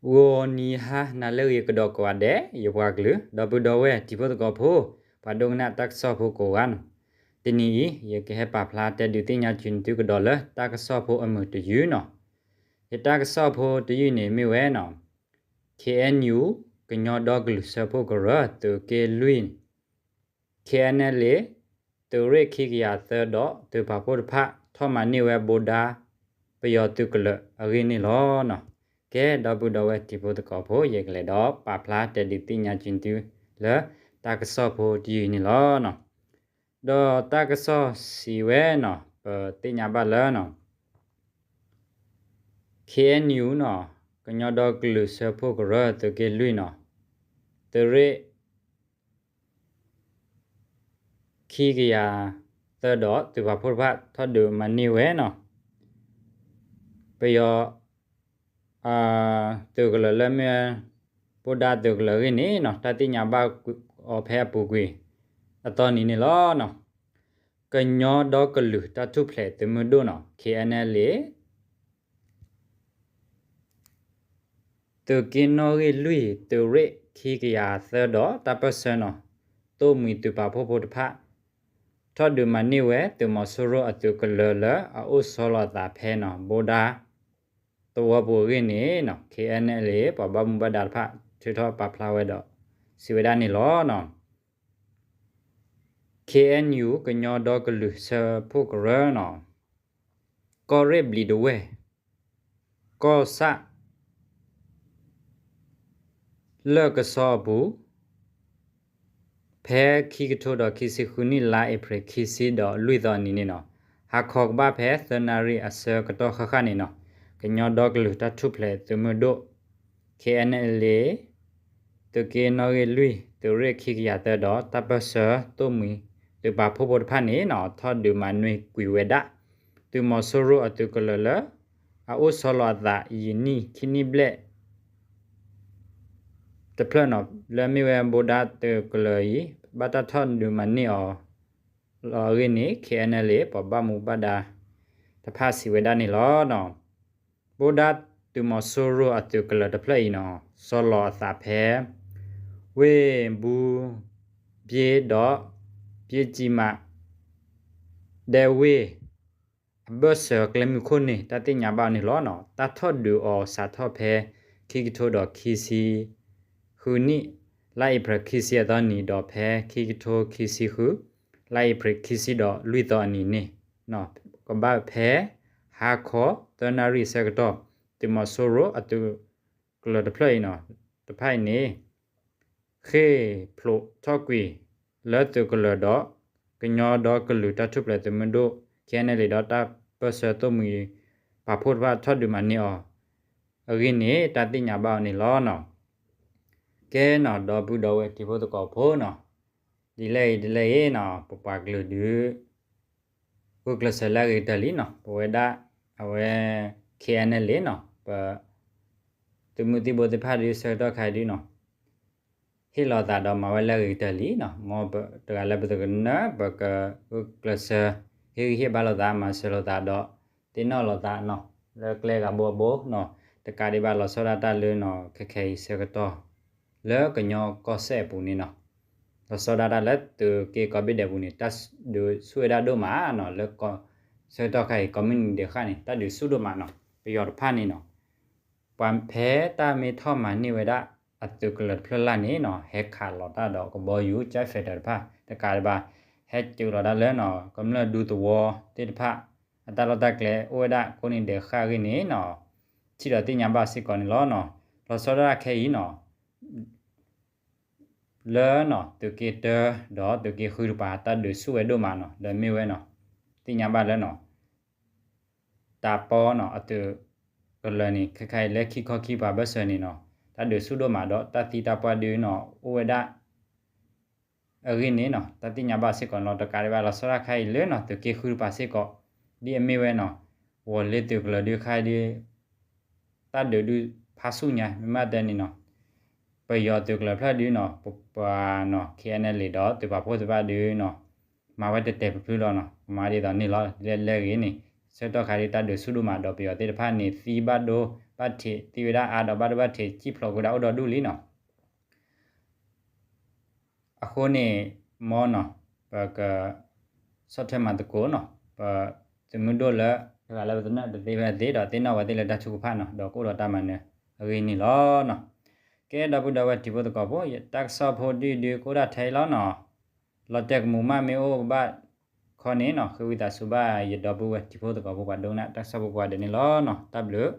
ဂီၤနံၤဟါနၤလၢအဂ့ၤကဒီးကိးဂၤဒဲး ယပှၤကလုာ် ဒီပုၢ်ဒီဝဲၢ်တံၤဖိသကိးဖိ ပှၤဒိကနၣ်တၢ်ကစီၣ်ဖိကိးဂၤန့ၣ်, တနံၤအံၤ ယကဟဲပာ်ဖျါတဲဒုးသ့ၣ်ညါဆူနသုကဒီးလၢတၢ်ကစီၣ်ဖိအမုာ်တယုၢ်န့ၣ်, ယတၢ်ကစီၣ်ဖိတယုၢ်န့ၣ်မ့ၢ်ဝဲန့ၣ် ခ့ၣ်အဲၣ်ယူၣ် ကညီဒီကလုာ်စၢဖှိၣ်ကရၢ သုးက့လွံၢ် ခ့ၣ်အဲၣ်အဲလ်အ့ သုးရ့ၣ်ခံကယၤသၢဒီး သုးပာ်ဖှိၣ်တဖၣ် ထီၣ်မၤန့ၢ်ဝဲဘိးဒါ ပယီၤသုးကလၢၤအဂ့ၢ်န့ၣ်လီၤ. ကဲ ဒီပုၢ်ဒီဝဲၢ်တံၤဖိသကိးဖိ ယကလဲၤဒီးပာ်ဖျါတဲဒုးသ့ၣ်ညါဆူနသု လၢတၢ်ကစီၣ်ဖိတယုၢ်န့ၣ်လီၤ. ဒီးတၢ်ကစီၣ်စံးဝဲန့ၣ် ပသ့ၣ်ညါဘၣ်လၢ ခ့ၣ်အဲၣ်ယူၣ်န့ၣ် ကညီဒီကလုာ်စၢဖှိၣ်ကရၢ သုးက့လွံၢ်န့ၣ် သုးရ့ၣ် ခံကယၤသၢဒီး သုးပာ်ဖှိၣ်တဖၣ်ထီၣ်ဒုးမၤန့ၢ်ဝဲန့ၣ် ပယီၤ သုးကလၢၤလၢမ့ၢ် ဘိးဒါသုးကလၢၤအဂ့ၢ်န့ၣ်န့ၣ် တၢ်သ့ၣ်ညါဘၣ်အီၤဖဲအပူၤကွံာ်အသီနံၤန့ၣ်လီၤ. ကညီဒီကလုာ်တၢ်ထူၣ်ဖျဲးသုးမုၢ်ဒိၣ်န့ၣ် ခ့ၣ်အဲၣ်အဲလ်အ့ သုးက့နီၣ်ဂံၢ်လွံၢ် သုးရ့ၣ်ခံကယၤသၢဒီး တၢ်ပၢၢ်ဆၢန့ၣ် သိၣ်မှံၤသုးပာ်ဖှိၣ်ဖိတဖၣ် ထီၣ်ဒုးမၤန့ၢ်ဝဲ သုးမီၤစိရိၤအသုးကလၢၤလၢအအိၣ်ဆီလီၤအသးဖဲန့ၣ် ဘိးဒါသဝီပူၤအဂ့ၢ်န့ၣ် ခ့ၣ်အဲၣ်အဲလ်အ့ ပှၤဘၣ်မူဘၣ်ဒါတဖၣ် ထုးထီၣ်ပာ်ဖျါဝဲဒီး စံးဝဲဒၣ်န့ၣ်လီၤ. ခ့ၣ်အဲၣ်ယူၣ် ကညီဒီကလုာ်စၢဖှိၣ်ကရၢန့ၣ် ကီၢ်ရ့ၣ်ဘျံးဒဝဲၢ် ကီၢ်ဆၣ် လၢၢ်ကစီအပူၤ ဖဲခံကထိဒီးခံဆံဃုနံၣ် လါအ့ဖြ့ၣ်ခံဆံဒီးလွံၢ်သီအနံၤန့ၣ်န့ၣ် ဟါခီကဘၣ်ဖဲသၢနၣ်ရံၣ်အဆၢကတီၢ်ဃၣ်ဃၣ်န့ၣ်န့ၣ် ကညီဒီကလုာ်တၢ်ထူၣ်ဖျဲးသုးမုၢ်ဒိၣ် ခ့ၣ်အဲၣ်အဲလ်အ့ သုးက့နီၣ်ဂံၢ်လွံၢ် သုးရ့ၣ်ခံကယၤသၢဒီး တၢ်ပၢၢ်ဆၢသိၣ်မှံၤသုးပာ်ဖှိၣ်ဖိတဖၣ်န့ၣ်န့ၣ် ထီၣ်ဒုးမၤနၢၤကွံာ်ဝဲဒၣ် သုးမီၤစိရိၤအသုးကလၢၤလၢ အအိၣ်ဆီလီၤအသးယံာ်နံၣ်ခံနံၣ်ဘျဲၣ် တဖျၢၣ်န့ၣ် လၢမ့ၢ်ဝဲဘိးဒါသုးကလၢၤအံၤ ဘၣ်တၢ်ထီၣ်ဒုးမၤန့ၢ်အီၤလီၤအဂ့ၢ်န့ၣ် ခ့ၣ်အဲၣ်အဲလ်အ့ ပှၤဘၣ်မူဘၣ်ဒါတဖၣ်စံးဝဲဒၣ်န့ၣ်လီၤ. ဘိးဒါသုးမီၤစိရိၤအသုးကလၢၤတဖျၢၣ်အံၤန့ၣ် ဆီလီၤအသးဖဲ ဝ့ၢ်ဘူဘ့ဒီး ဘ့ၣ်ကံမး ဒဲဝ့ၢ် အဘၢၣ်စၢၤကျဲမုၢ်ခိၣ်န့ၣ် တၢ်သ့ၣ်ညါဘၣ်အီၤန့ၣ်လီၤ. တၢ်ထီၣ်ဒုးအီၤစးထီၣ်ဖဲ ခံကထိဒီးခံဆံဃုနံၣ် လါအ့ဖြ့ၣ်ခံဆံအသီနံၤ ဒီးဖဲခံကထိခံဆံဃု လါအ့ဖြ့ၣ်ခံဆံဒီးလွံၢ်သီအနံၤန့ၣ် ကဘၣ်ဖဲ ဟါခီသၢနၣ်ရံၣ်အဆၢကတီၢ် သုးမီၤစိရိၤအသုးကလၢၤတဖျၢၣ်အံၤန့ၣ် တဖၣ်အံၤန့ၣ် ဃ့ၢ်ဖျိးထီၣ်ကွံာ်လၢသုးကလၢၤဒီး ကညီဒီကလုာ်တၢ်ထူၣ်ဖျဲးသုးမုၢ်ဒိၣ် ခ့ၣ်အဲၣ်အဲလ်အ့ ဒီးတၢ်ပၢၢ်ဆၢသိၣ်မှံၤပာ်ဖှိၣ်တဖၣ်ထီၣ်ဒုးမၤန့ၢ်အီၤအဂ့ၢ်န့ၣ် တၢ်သ့ၣ်ညါဘၣ်အီၤန့ၣ်လီၤ. ကဲန့ၣ် ဒီပုၢ်ဒီဝဲၢ်တံၤဖိသကိးဖိန့ၣ် ဒ်လဲၣ်ဂ့ၤဒ်လဲၣ်ဂ့ၤန့ၣ် ပပှၤကလုာ်ဒုး ဂုာ်ကျဲးစၢးလၢအဂ့ၤကတၢၢ်လံန့ၣ် ပဝဲဒၣ် အဝဲ ခ့ၣ်အဲၣ်အဲလ်အ့န့ၣ် ပ သုးမုၢ်သံၣ်ဘိသ့ၣ်တဖၣ်ဒုးဆၢကတီၢ်ခါအံၤဒုးန့ၣ် ဟ့ၣ်လီၤသးဒီးမၤဝဲလၢအဂ့ၤကတၢၢ်လံန့ၣ် မ်ပတဂၤလၢပသကနၢၣ် ပကဂုာ်ကျဲးစၢး ဟ့ၣ်ဂံၢ်ဟ့ၣ်ဘါလိာ်သး မၤစၢၤလိာ်သးဒီး သ့ၣ်နီၣ်လိာ်သးန့ၣ် လၢကျဲဂၤဘိအဘိန့ၣ် တကးဒံးဘၣ်လီၤဆီဒၣ်တၢ်လၢန့ၣ် ခဲခဲအံၤဆၢကတီၢ် လၢကညီကီၢ်စဲၣ်အပူၤန့ၣ်န့ၣ် လီၤဆီဒၣ်တၢ်လၢသုးက့ကိးဘ့ၣ်ဒဲးပူၤန့ၣ် တၢ်ဒုးဆူၣ်ဝဲဒၣ်ဒိၣ်မးန့ၣ် လၢ ဆၢကတီၢ်ခါအံၤ ကိးမုၢ်နံၤဒဲးဃၣ်န့ၣ် တၢ်ဒုးဆူၣ်ဒိၣ်မးန့ၣ် ပယီၤတဖၣ်န့ၣ်န့ၣ် ပှၤဖဲတၢ်မ့ၢ်ထီၣ်မၤန့ၢ်ဝဲဒၣ် အသုးကလၢၤတဖျၢၣ်လၢ်န့ၣ်န့ၣ် ဟဲခးလီၤတၢ်ဒီးကဘီယူၤ jet fighter တဖၣ် တကးဒံးဘၣ် ဟဲစၢၤလီၤတၢ်လၢန့ၣ် ကမျၢၢ်ဒူသဝီသ့ၣ်တဖၣ် အတၢ်လီၢ်တၢ်ကျဲအိၣ်ဝဲဒၣ်ကိးနံၤဒဲးဃၣ်အဂ့ၢ်န့ၣ်န့ၣ် ထံၣ်ဒီးသ့ၣ်ညါဘၣ်စ့ၢ်ကီးန့ၣ်လီၤန့ၣ် လီၤဆီဒၣ်တၢ်ခဲအံၤန့ၣ် လၢန့ၣ် သုးက့တၢဒီးသုးက့ဃုတပၤ တၢ်ဒုးဆူၣ်ဝဲဒိၣ်မးန့ၣ် ဒီးမ့ၢ်ဝဲန့ၣ် သ့ၣ်ညါဘၣ်လၢန့ၣ် တၢ်ပီန့ၣ် အသုးကလၢၤန့ၣ် ခဲခါအံၤလၢခံခီခံပၤဘၢၣ်စၢၤန့ၣ်န့ၣ် တၢ်ဒုးဆူၣ်ဒိၣ်မးဒီး တၢ်သံတၢ်ပှၢ်ဒုးန့ၣ် အိၣ်ဝဲဒၣ် အဂ့ၢ်န့ၣ်န့ၣ် တၢ်သ့ၣ်ညါဘၣ်စ့ၢ်ကီးန့ၣ်လီၤ. တကးဒံးဘၣ်လီၤဆီဒၣ်တၢ်ခဲအံၤလၢန့ၣ် သုးက့ဃုတပၤစ့ၢ်ကီး ဒ်အမ့ၢ်ဝဲန့ၣ် ဝီၤလ့သုးကလၢၤဒုးခါအံၤဒုး တၢ်ဒုးဒုးဖးဆူၣ်ညါ မ့ၢ်မးတဲန့ၣ်န့ၣ် ပယီၤသုးကလၢၤဖျၢၣ်ဒုးန့ၣ် ပပှၤန့ၣ် ခ့ၣ်အဲၣ်အဲလ်အ့ ဒီးသုးပာ်ဖှိၣ်သ့ၣ်တဖၣ်ဒုးန့ၣ် မၤဝဲတဲာ်တဲာ်ဖျုးဖျုးလီၤန့ၣ် ကမၤဒ်သိးန့ၣ်လီၤ. လၢလၢဂ့ၤန့ၣ် ဆၢကတီၢ်ခါဒုးတၢ်ဒုးဆူၣ်ဒိၣ်မးဒီး ပယီၤသ့ၣ်တဖၣ်န့ၣ် သံဘၣ်ဒိ ဘၣ်ထံးသံဝဲဒၣ်အါဒီး ဘၣ်ဒိဘၣ်ထံး စံၣ်ဖျိးကွံာ်ဝဲဒၣ်အိၣ်ဒီးဒူၣ်လံနီၤ. အဃိန့ၣ် မ်နီၤ ပက ဆီၣ်ထွဲမၤသကိးနီၤ ပသုးမုၢ်ဒိၣ်လၢ တဂၤလၢပသနၢၣ်တသ့ဖဲသ့ဒီး သ့ၣ်နီၣ်ဝဲသ့ၣ်လၢတၢ်ထုကဖၣ်နီၤ ဒီးကအိၣ်ဒီးတၢ်မၤနၢၤအဂ့ၢ်န့ၣ်လီၤနီၤ. ကဲ ဒီပုၢ်ဒီဝဲၢ်တံၤဖိသကိးဖိ ယတၢ်ကစီၣ်ဖိဒုၣ်ဒုၣ် ကအိၣ်ဒၣ်ထဲအံၤလီၤနီၤ. လီၤတဲာ်ကမူးမး မ့ၢ်အိၣ်ကဘၣ်ခီန့ၣ်နီၤ ဃ့ဝံသးစူၤဘၣ် ယဒီပုၢ်ဝဲၢ်တံၤဖိသကိးဖိ ပှၤဒိကနၣ်တၢ်ကစီၣ်ဖိကိးဂၤဒဲးန့ၣ်လီၤနီၤ. တၢ်ဘျုး